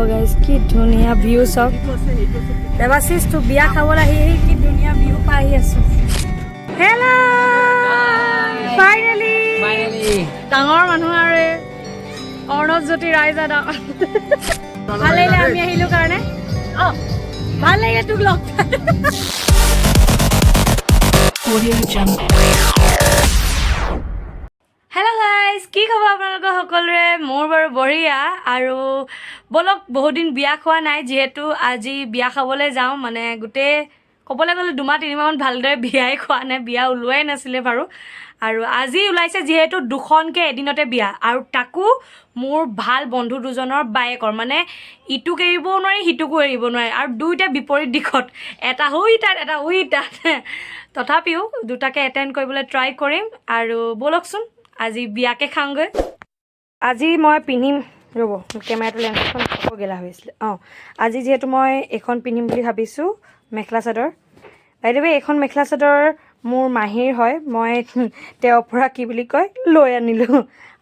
Guys, কি ধুনীয়া view চাওক। দেৱাশিষটো বিয়া খাবলৈ আহি আহি কি ধুনীয়া ভিউ পাই আহি আছো। হেল্ল', ফাইনেলি ডাঙৰ মানুহ আৰু এই অৰ্ণৱ জ্যোতি ৰাইজা। ভাল লাগিলে আমি আহিলো কাৰণে। অঁ, ভাল লাগিলে তোক লগ পাই। Audio Jungle. Hello guys, কি খবৰ আপোনালোকৰ সকলোৰে? মোৰ বাৰু বঢ়িয়া। আৰু ব'লক, বহুত দিন বিয়া খোৱা নাই যিহেতু আজি বিয়া খাবলৈ যাওঁ। মানে গোটেই ক'বলৈ গ'লে 2 মাহ 3 মাহমান ভালদৰে বিয়াই খোৱা নাই, বিয়া ওলোৱাই নাছিলে বাৰু। আৰু আজি ওলাইছে যিহেতু দুখনকৈ এদিনতে বিয়া, আৰু তাকো মোৰ ভাল বন্ধু দুজনৰ বায়েকৰ। মানে ইটোক এৰিবও নোৱাৰি, সিটোকো এৰিব নোৱাৰি, আৰু দুয়োটা বিপৰীত দিশত, এটা হুই তাত, এটা হুই তাত। তথাপিও দুটাকে এটেণ্ড কৰিবলৈ ট্ৰাই কৰিম। আৰু ব'লকচোন, আজি বিয়াকে খাওঁগৈ। আজি মই পিন্ধিম, ৰ'ব, কেমেৰাটো লেন্সখন আকৌ গেলা হৈ আছিলে। অঁ, আজি যিহেতু মই এইখন পিন্ধিম বুলি ভাবিছোঁ, মেখেলা চাদৰ। বাইদেউ, এইখন মেখেলা চাদৰ মোৰ মাহীৰ হয়। মই তেওঁৰ পৰা কি বুলি কয় লৈ আনিলোঁ।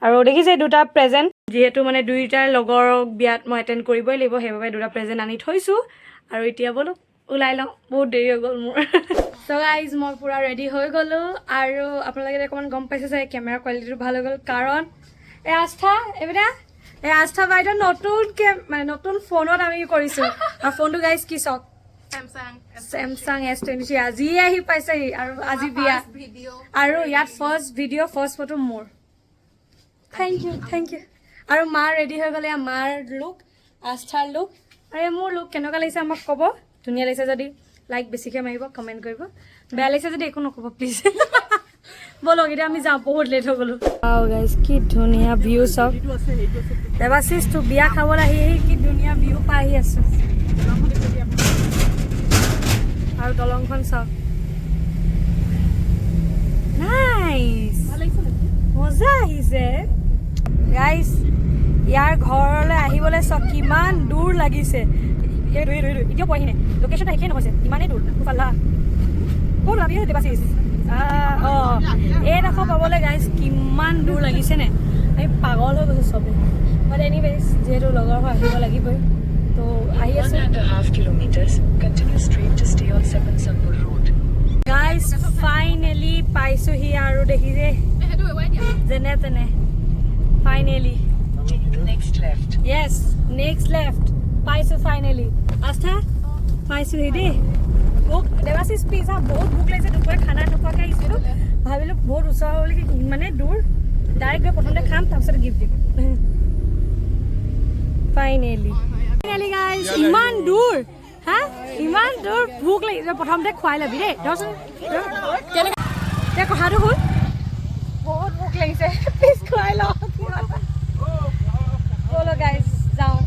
আৰু দেখিছে দুটা প্ৰেজেণ্ট, যিহেতু মানে দুয়োটাৰ লগৰ বিয়াত মই এটেণ্ড কৰিবই লাগিব, সেইবাবে দুটা প্ৰেজেণ্ট আনি থৈছোঁ। আৰু এতিয়া ব'লক ওলাই লওঁ, বহুত দেৰি হৈ গ'ল মোৰ। চ' গাইজ, মই পূৰা ৰেডি হৈ গ'লোঁ। আৰু আপোনালোকে অকণমান গম পাইছে চাগে, কেমেৰা কোৱালিটিটো ভাল হৈ গ'ল, কাৰণ এই আস্থা এইবিলাক এই আস্থা বাইদেউ নতুনকৈ মানে নতুন ফোনত আমি কৰিছোঁ। আৰু ফোনটো গাইজ কি চাওক, চেমচাং এছ 23 আজিয়ে আহি পাইছেহি। আৰু আজি বিয়া আৰু ইয়াত ফাৰ্ষ্ট ভিডিঅ', ফাৰ্ষ্ট ফটো মোৰ। Thank U, thank U. আৰু মা ৰেডি হৈ গ'লে। মাৰ লুক, আস্থাৰ লুক আৰু এই মোৰ লুক কেনেকুৱা লাগিছে আমাক ক'ব। ধুনীয়া লাগিছে যদি লাইক বেছিকৈ মাৰিব, কমেণ্ট কৰিব। বেয়া লাগিছে যদি একো নক'ব প্লিজ। ব'লক, এতিয়া আমি যাওঁ, বহুত লেট হৈ গ'লো। গাইজ, কি ধুনীয়া ভিউ চাওক। দেৱাশিষটো বিয়া খাবলৈ আহি আহি কি ধুনীয়া ভিউ পাই আহি আছো। আৰু দলংখন চাওক, নাইচ, মজা আহিছে। গাইজ, ইয়াৰ ঘৰলৈ আহিবলৈ চাওক কিমান দূৰ লাগিছে। এই এতিয়াও পোৱাহি নাই, লোকেশ্যনটো শেষেই নহৈছে, ইমানেই দূৰ। পাল্লা ক'ত ওলাবি দেৱাশিষ? অঁ, এইডোখৰ পাবলৈ গাইজ কিমান দূৰ লাগিছে নে, আমি পাগল হৈ গৈছোঁ চবেই। বাট এনিৱেজ, যিহেতু লগৰ হৈ আহিব লাগিবই, তো আহি আছোঁ। 1.5 kilometers, continue straight to stay on 7 Sonpur Road. Guys, finally পাইছোহি। আৰু দেখিছে, যেনে তেনে finally. Take the next left. Yes, next left. পাইছোঁ ফাইনেলি। আস্থা, পাইছোহি দেই। ভোক, দেৱাশিষ প্লিজ হা, বহুত ভোক লাগিছে। দুপৰীয়া খানা নোখোৱাকৈ আহিছিলোঁ, ভাবিলোঁ বহুত ওচৰ হ'ব বুলি, মানে দূৰ। ডাইৰেক্ট গৈ প্ৰথমতে খাম, তাৰপিছত গিফ্ট দিম। ফাইনেলি, ফাইনেলি গাইজ, ইমান দূৰ, হা, ইমান দূৰ, ভোক লাগিছে। প্ৰথমতে খুৱাই ল'বি দেই। ৰচোন, কেনেকৈ এতিয়া কথাটো হ'ল, বহুত ভোক লাগিছে, প্লিজ খুৱাই লওঁ। ব'লো গাইজ, যাওঁ।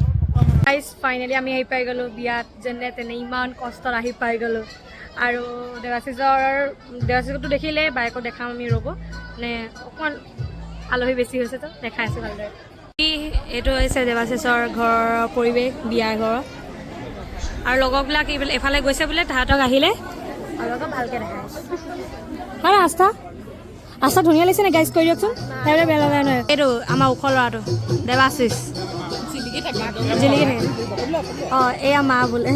গাইজ, ফাইনেলি আমি আহি পাই গ'লোঁ বিয়াত। যেনে তেনে ইমান কষ্টত আহি পাই গ'লোঁ। আৰু দেৱাশিষকতো দেখিলে, বায়েকক দেখাম আমি, ৰ'ব। মানে অকণমান আলহী বেছি হৈছে তো দেখাই আছোঁ ভালদৰে। এইটো হৈছে দেৱাশিষৰ ঘৰৰ পৰিৱেশ, বিয়া ঘৰৰ। আৰু লগৰবিলাক এইফালে এফালে গৈছে বোলে, তাহাঁতক আহিলে আৰু ভালকৈ দেখাই আছোঁ। হয়, আস্থা, আস্থা ধুনীয়া লাগিছে নে গাইজ, কৰি দিয়কচোন। তাই বেয়া লগা নহয়। এইটো আমাৰ ওখ ল'ৰাটো দেৱাশিষ, জিলিকি থাকে। অঁ, এয়া মা বোলে।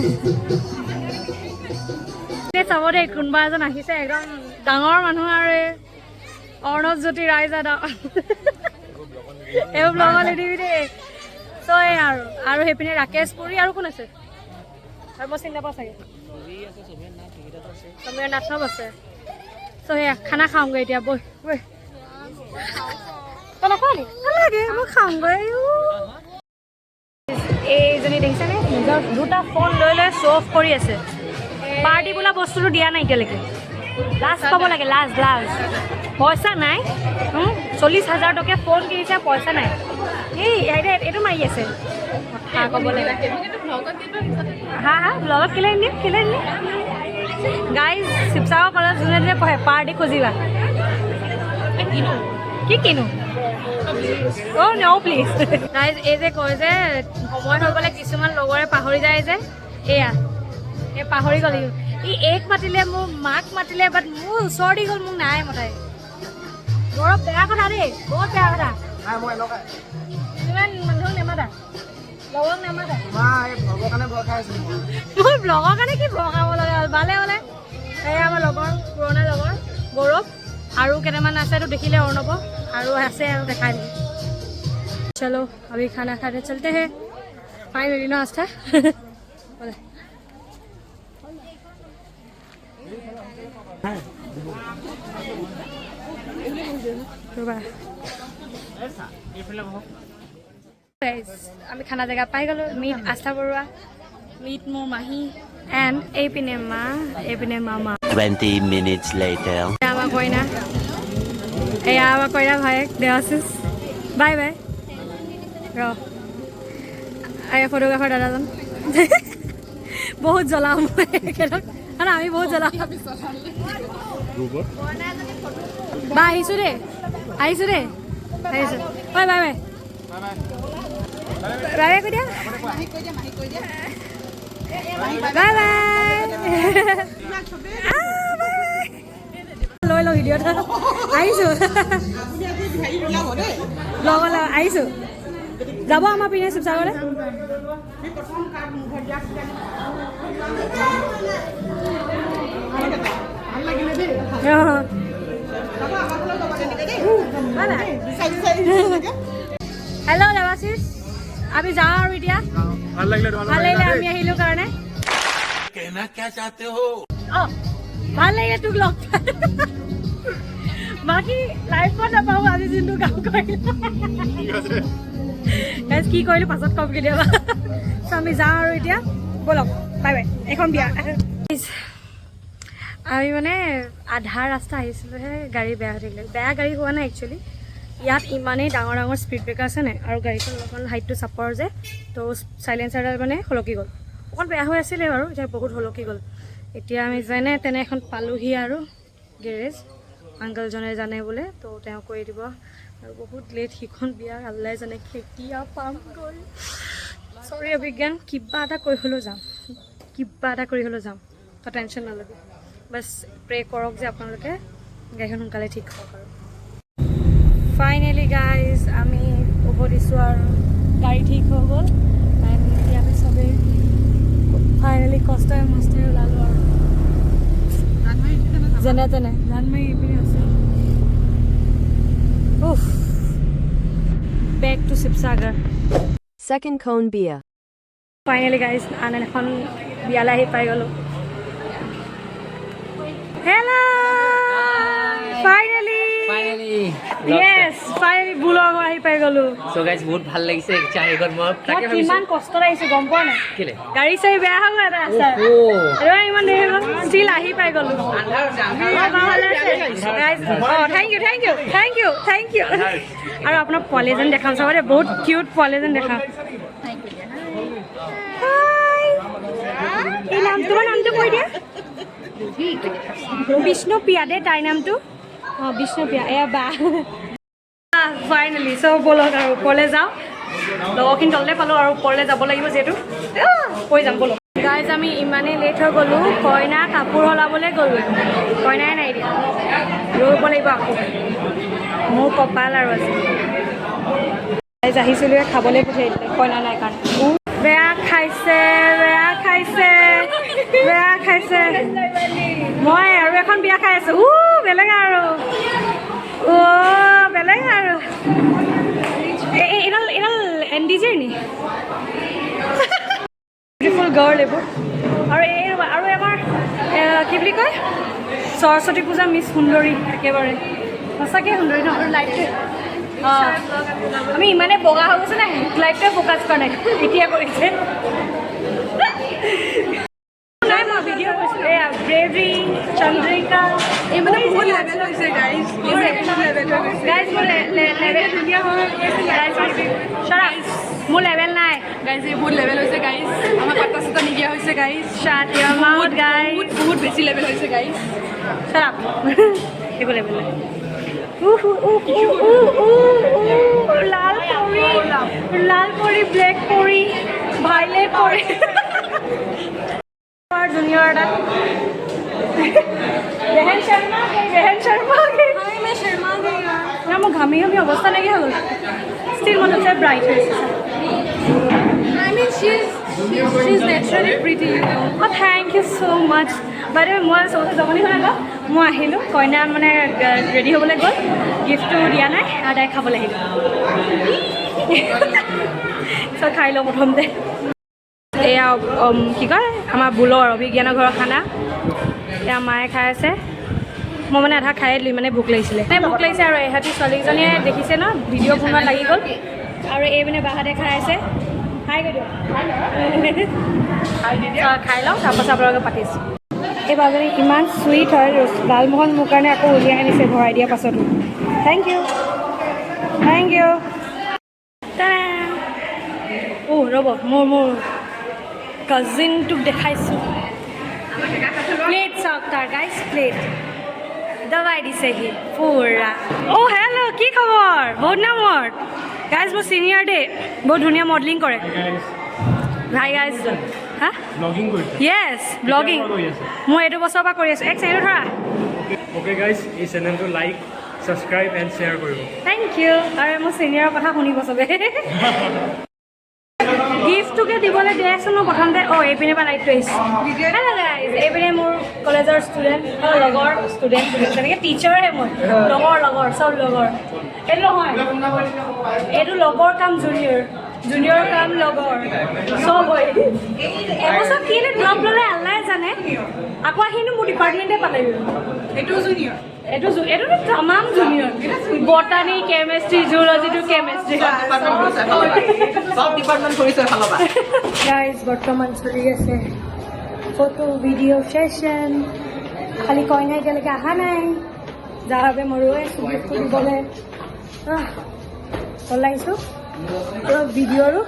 চাব দেই, কোনোবা এজন আহিছে, একদম ডাঙৰ মানুহ আৰু এই অৰ্ণৱ জ্যোতি ৰাইজা। এইবোৰ ব্লগত নিদিবি দেই। চ' এই আৰু সেইপিনে ৰাকেশ পুৰী। আৰু কোন আছে? আৰু মই চিনি নাপাওঁ চাগে। সমীৰ নাথ চব আছে। চ' সেয়া খানা খাওঁগৈ এতিয়া। বৈ বৈ, তই নোখোৱা নি? নালাগে, মই খাওঁগৈ। এইজনী দেখিছেনে, নিজৰ দুটা ফোন লৈ লৈ শ্ব' অফ কৰি আছে। পাৰ্টি বোলা বস্তুটো দিয়া নাই এতিয়ালৈকে। লাজ পাব লাগে, লাজ লাজ। পইচা নাই। 40,000 টকীয়া ফোন কিনিছে, পইচা নাই। এই এইটো মাৰি আছে। কথা ক'ব লাগে। হা হা, ব্লগত কেলৈ নিদিম, কেলৈ নিদিম? গাইজ, শিৱসাগৰ কলেজ যোনে যোনে পঢ়ে, পাৰ্টি খুজিবা। কি কিনো? অ' ন' প্লিজ। গাইজ, এই যে কয় যে সময় হৈ গ'লে কিছুমান লগৰে পাহৰি যায় যে, এয়া এই পাহৰি গ'ল। ই এক মাতিলে, মোৰ মাক মাতিলে, বাট মোৰ ওচৰ দি গ'ল, মোক নাই মতাই। বৰ বেয়া কথা দেই, বহুত বেয়া কথা। ইমান মানুহক নেমাতা। লগক নামাতা। মোৰ ব্লগৰ কাৰণে কি ভয় খাব লগা হ'ল? ভালে হ'লে। এয়া আমাৰ লগৰ, পুৰণা লগৰ গৌৰৱ আৰু কেইটামান আছে। তো দেখিলে অৰ্ণৱ আৰু আছে আৰু দেখাই দিম। चलो, अभी खाना खाने चलते हैं फाइनली। ना आस्था बोले। ৰ'বা। Guys, আমি খানা জেগা পাই গ'লোঁ। মিট আস্থা বৰুৱা, মিট মোৰ মাহী এণ্ড এইপিনে মা, এইপিনে মামা। 20 minutes later. এয়া আমাৰ কইনা, এয়া আমাৰ কইনা ভায়েক দেৱাশিষ। Bye bye. ৰ, এয়া ফটোগ্ৰাফাৰ দাদাজন। বহুত জ্বলাওঁ মই এখেতক আৰু আমি বহুত জ্বলাওঁ। বা, আহিছোঁ দেই, আহিছোঁ দেই, আহিছোঁ। Bye bye bye bye bye কৈ দিয়া। Bye bye bye. লৈ লওঁ ভিডিঅ' এটা। আহিছোঁ লগলৈ, আহিছোঁ। যাব আমাৰ পিনে শিৱসাগৰলৈ। অঁ, বাই বাই। হেল্ল' দেৱাশিষ, আমি যাওঁ আৰু এতিয়া। ভাল লাগিলে। ভাল লাগিলে আমি আহিলো কাৰণে। कहना क्या चाहते हो? অঁ, ভাল লাগিলে তোক লগ পাই। বাকী লাইফত নাপাওঁ আজি যোনটো কাম কৰিলো। ঠিক আছে। Guys, কি কৰিলো পাছত ক'ম কেতিয়াবা। চ' আমি যাওঁ আৰু এতিয়া। ব'লক, বাই বাই। এখন বিয়া আমি মানে আধা ৰাস্তা আহিছিলোঁহে, গাড়ী বেয়া হৈ থাকিলে। বেয়া গাড়ী হোৱা নাই একচুৱেলি। ইয়াত ইমানেই ডাঙৰ ডাঙৰ স্পীড ব্ৰেকাৰ আছে নাই আৰু গাড়ীখন অলপমান হাইটটো চাপৰ যে, তো চাইলেঞ্চাৰডাল মানে সলকি গ'ল। অকণ বেয়া হৈ আছিলে বাৰু, এতিয়া বহুত সলকি গ'ল। এতিয়া আমি যেনে তেনে এখন পালোহি আৰু গেৰেজ। আংকলজনে জানে বোলে, তো তেওঁ কৰি দিব। আৰু বহুত লেট সিখন বিয়া, আল্লাই জানে কেতিয়া পামগৈ। চৰি অভিজ্ঞান, কিবা এটা কৰি হ'লেও যাম, কিবা এটা কৰি হ'লেও যাম। তই টেনশ্যন নল'বি। বাছ প্ৰে কৰক যে আপোনালোকে গাড়ীখন সোনকালে ঠিক হওক। আৰু ফাইনেলি গাইজ, আমি উভতিছোঁ আৰু গাড়ী ঠিক হৈ গ'ল। এণ্ড এতিয়া আমি চবেই ফাইনেলি কষ্টৰে মষ্টৰে ওলালোঁ আৰু যেনে তেনে। জানমাৰি এইপিনে আছে। উফ, back to Sivasagar. Second cone Bia. Finally guys, আন এখন বিয়ালৈ আহি পাই গ'লোঁ। Hello, finally. Finally. য়েছ, ফাইনেলি বুলগ আহি পাই গ'লোঁ। চ' গাইজ, বহুত ভাল লাগিছে আহি গ'ল। মই মই তাকে ভাবিছোঁ। কিমান কষ্টত আহিছোঁ গম পোৱা নাই? কেলে? গাড়ী চাড়ী বেয়া হৈ গ'ল এটা ৰাস্তাত। অ'। এইবাৰ ইমান দেৰি হৈ গ'ল, ষ্টিল আহি পাই গ'লোঁ। অঁ, thank you, thank you, thank you, thank you. আৰু আপোনাৰ পোৱালি এজন দেখাম, চাব দেই, বহুত কিউট পোৱালি এজন দেখাম। হাই, এই নাম, তোমাৰ নামটো কৈ দিয়া। বিষ্ণুপ্ৰিয়া দেই তাইৰ নামটো। অঁ, বিষ্ণুপ্ৰিয়া, এয়া বা। ফাইনেলি চব, ব'লক আৰু ওপৰলৈ যাওঁ। লগৰখিনি তলতে পালোঁ আৰু ওপৰলৈ যাব লাগিব যিহেতু কৈ যাম। ব'লক গাইজ, আমি ইমানেই লেট হৈ গ'লোঁ, কইনা কাপোৰ সলাবলৈ গ'লোঁ, কইনাই নাই দিয়া। ৰ'ব লাগিব আকৌ। মোৰ কপাল আৰু আজি। গাইজ, আহিছিলোঁ খাবলৈ, পঠিয়াই দিলে কইনা নাই কাৰণে। বেয়া খাইছে, বেয়া খাইছে, বেয়া খাইছে। মই আৰু এখন বিয়া খাই আছোঁ। উ, বেলেগ আৰু, অ' বেলেগ আৰু। এইডাল এন ডি জেৰ নি? বিউটিফুল গাৰ্ল এইবোৰ। আৰু এই আৰু আমাৰ কি বুলি কয়, সৰস্বতী পূজা মিছ সুন্দৰী। একেবাৰে সঁচাকৈ সুন্দৰী ন? আৰু লাইটটোৱে, অঁ, আমি ইমানেই বগা হৈ গৈছে নাই, লাইটটোৱে ফ'কাছ কৰা নাই, এতিয়া কৰিছে। নাই, মই ভিডিঅ' কৰিছিলোঁ। এয়া ব্ৰেভি চন্দ্ৰিকা। এই মানে বহুত লেভেল হৈছে গাইজ, লেভেল হৈ গৈছে। গাইজ, মোৰ লেভেল ধুনীয়া হৈ গৈছে। Shut up. মোৰ লেভেল নাই। গাইজ, এই বহুত লেভেল হৈছে গাইজ। আমাৰ পাত্তা চাত্তা নিদিয়া হৈছে guys. Shut your mouth, guys. বহুত বহুত বেছি লেভেল হৈছে গাইজ। Shut up. একো লেভেল নাই। উহ, উহ, উহ, উহ, উহ, উহ, লাল পৰি, লাল পৰি, ব্লেক পৰি, ভাইলেট পৰি। আমাৰ জুনিয়ৰ এটা ৰেহেন শৰ্মা, ৰেহেন শৰ্মা। না, মোৰ ঘামি ঘামি অৱস্থা নাইকিয়া হৈ গ'ল। ষ্টিল মনত ব্ৰাইট হৈ আছে। She's naturally pretty, you know. Oh, thank you so much. বাইদেউ, মই চবতে জমনি হৈ গ'ল। মই আহিলোঁ, কইনা মানে ৰেডি হ'বলৈ গ'ল, গিফ্টটো দিয়া নাই আৰু তাই খাবলৈ আহিলোঁ। চ' খাই লওঁ প্ৰথমতে। এয়া কি কয়, আমাৰ বুলৰ অভিজ্ঞানৰ ঘৰৰ খানা। এয়া মায়ে খাই আছে। মই মানে আধা খায়ে দিলোঁ, মানে ভোক লাগিছিলে, মানে ভোক লাগিছে। আৰু এহঁতি ছোৱালীকেইজনীয়ে দেখিছে ন, ভিডিঅ' বনোৱাত লাগি গ'ল। আৰু এই মানে বাহঁতে খাই আছে। খাই গৈ দিয়ক। খাই লওঁ, তাৰপাছত আপোনালোকে পাতিছোঁ। এই বাজনী ইমান চুইট হয়, লালমোহন মোৰ কাৰণে আকৌ উলিয়াই আনিছে ভৰাই দিয়াৰ পাছতো। Thank you, thank you. অ' ৰ'ব, মোৰ কাজিনটোক দেখাইছোঁ। প্লেট চাওক তাৰ গাইজ, প্লেট দবাই দিছে সি পুৰা। অ' হেল্ল', কি খবৰ? বহুত দিনৰ মূৰত। গাইজ, মোৰ ছিনিয়ৰ দেই, বহুত ধুনীয়া মডেলিং কৰে। Hi guys. হা? ব্লগিং কৰিছে? য়েছ, ব্লগিং। কৰি আছে? মই এইটো বছৰৰ পৰা কৰি আছোঁ। এক ছেকেণ্ড, ধৰা। অ'কে গাইজ, এই চেনেলটো লাইক, ছাবস্ক্ৰাইব এণ্ড শ্বেয়াৰ কৰিব। Thank you. আৰু মোৰ ছিনিয়ৰৰ কথা শুনিব চবে। গিফ্টটোকে দিবলৈ দিয়াচোন মই প্ৰথমতে। অঁ, এইপিনে পৰা লাইটটো আহিছে। হেল্ল' গাইজ, এইপিনে মোৰ কলেজৰ ষ্টুডেণ্ট, লগৰ ষ্টুডেণ্ট, তেনেকৈ টিচাৰহে মই। লগৰ লগৰ চব লগৰ। এইটো নহয়, এইটো লগৰ কাম জুনিয়ৰ, জুনিয়ৰ কাম লগৰ, চব হয়। এবছৰ কি ড্ৰপ ল'লে আল্লাই জানে, আকৌ আহিনো মোৰ ডিপাৰ্টমেণ্টে পালেগৈ। এইটোতো তামাম জুনিয়ৰ, বটানী, কেমেষ্ট্ৰি, জুলজিটো কেমেষ্ট্ৰি। চব ডিপাৰ্টমেণ্ট কৰিছে ফালৰ পৰা। গাইজ, বৰ্তমান চলি আছে ফটো ভিডিঅ' ছেশ্যন। খালি কইনা এতিয়ালৈকে অহা নাই, যাৰ বাবে মই ৰৈ আছোঁ গিফ্টটো দিবলৈ। ওলাই আহিছোঁ, অলপ ভিডিঅ' আৰু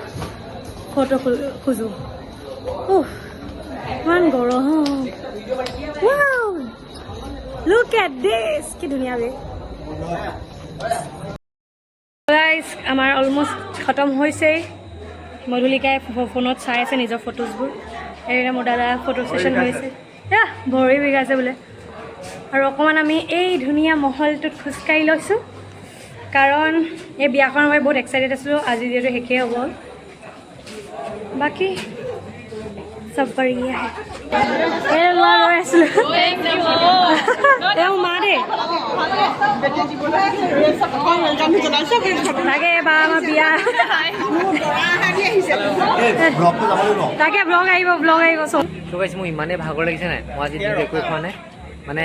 ফটো খোজোঁ। উফ, ইমান গৰম। Wow, look at this, কি ধুনীয়া বে। গাইজ, আমাৰ অলমষ্ট খতম হৈছেই। মধুলিকাই ফোনত চাই আছে নিজৰ ফটোজবোৰ। এইপিনে মোৰ দাদা ফটো ছেশ্যন হৈছে। এয়া ভৰি বিষাইছে বোলে। আৰু অকণমান আমি এই ধুনীয়া মহলটোত খোজকাঢ়ি লৈছোঁ, কাৰণ এই বিয়াখনৰ বাবে বহুত এক্সাইটেড আছিলোঁ। আজি যিহেতু শেষেই হ'ব, বাকী চব বঢ়িয়া। এই ল'ৰা ৰৈ আছিলোঁ, এওঁ মা দেই। তাকে বা আমাৰ বিয়া। তাকে ব্লগ আহিব, ব্লগ আহিব চব। ত' গাইজ, মোৰ ইমানেই ভাগৰ লাগিছে নাই, মই আজি দিনটো একোৱে খোৱা নাই। মানে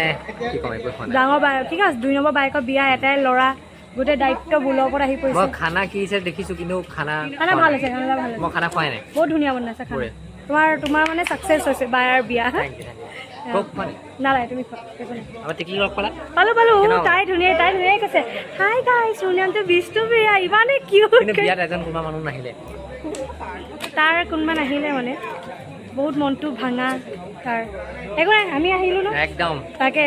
কি ক'ম, একোৱে খোৱা নাই। ডাঙৰ বায়েক, ঠিক আছে, 2 নম্বৰ বায়েকৰ বিয়া, এটাই ল'ৰা, গোটেই দায়িত্ব বুলৰ ওপৰত আহি পৰিছে। মই খানা কি হিচাপে দেখিছোঁ, কিন্তু খানা খানা খোৱা ভাল নাই। হৈছে, খানা ভাল হৈছে। মই খানা খোৱাই নাই। বহুত ধুনীয়া বনাইছে খানা। বঢ়িয়া। তোমাৰ মানে ছাকচেছ হৈছে বায়াৰ বিয়া। Thank you, thank you. কওক, খোৱা নাই? নালাগে, তুমি খোৱা, একো নাই। আমাৰ টিকলি লগ পালা? পালো, পালো। কেনেকুৱা? তাই ধুনীয়াই কৈছে, "হাই গাইছ, মোৰ নামটো বিষ্ণু প্ৰিয়া।" ইমানেই কিউট। কিন্তু বিয়াত এজন কোনোবা মানুহ নাহিলে। তাৰ কোনোবা নাহিলে মানে বহুত মনটো ভাঙা তাৰ। একো নাই, আমি আহিলোঁ ন। একদম। তাকে,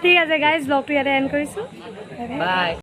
ঠিক আছে গাইজ, ব্লগটো ইয়াতে এণ্ড কৰিছোঁ। বাই।